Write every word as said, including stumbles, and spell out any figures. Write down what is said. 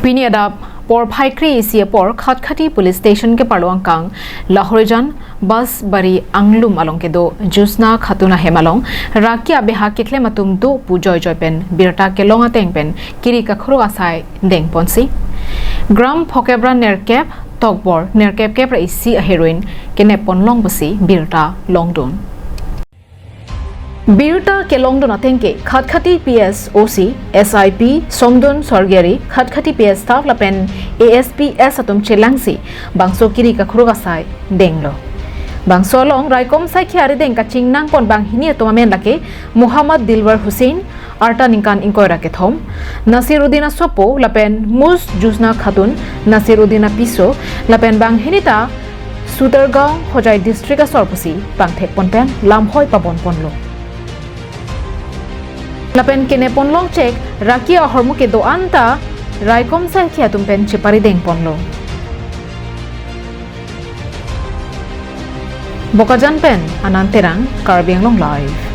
Pini adap porphai kre-isi apor Khatkhati Police Station keparlo angkang Lahorijan Basbari Anglum along kedo Josna Khatun ahem along raki abeha keklem atum do pu joijoi pen birta kelong ateng pen kiri kakhuruk asai dengponsi Gram Phokebra Nerkep Tokbor Nerkep Kepra isi aheroin kenep ponlong pusi birta longdun. Birta kelongdun ateng ke Khatkhati P S O C, S I P Somdun Sorgeri, Khatkhati P S staff lapen A S P S atum chelangsi bangso kiri kakhuruk asai denglo. Bangso along raikom saikhi arideng kachingnangpon banghini atum amen lake Muhammad Dilwar Hussain, arta ningkan ingkoi ra kethom, Nasiruddin asopo lapen Mus Josna Khatun, Nasiruddin apiso lapen banghini ta Sutargaon Hojai district asor pusi pangthekpon pen lamhoi pabonponlo. Lapen kenep ponlong chek raki ahormu kedo-an ta raikom saikhi atum pen chepari dengponlo. Bokajan pen Anand Terang, Karbi Anglong Live.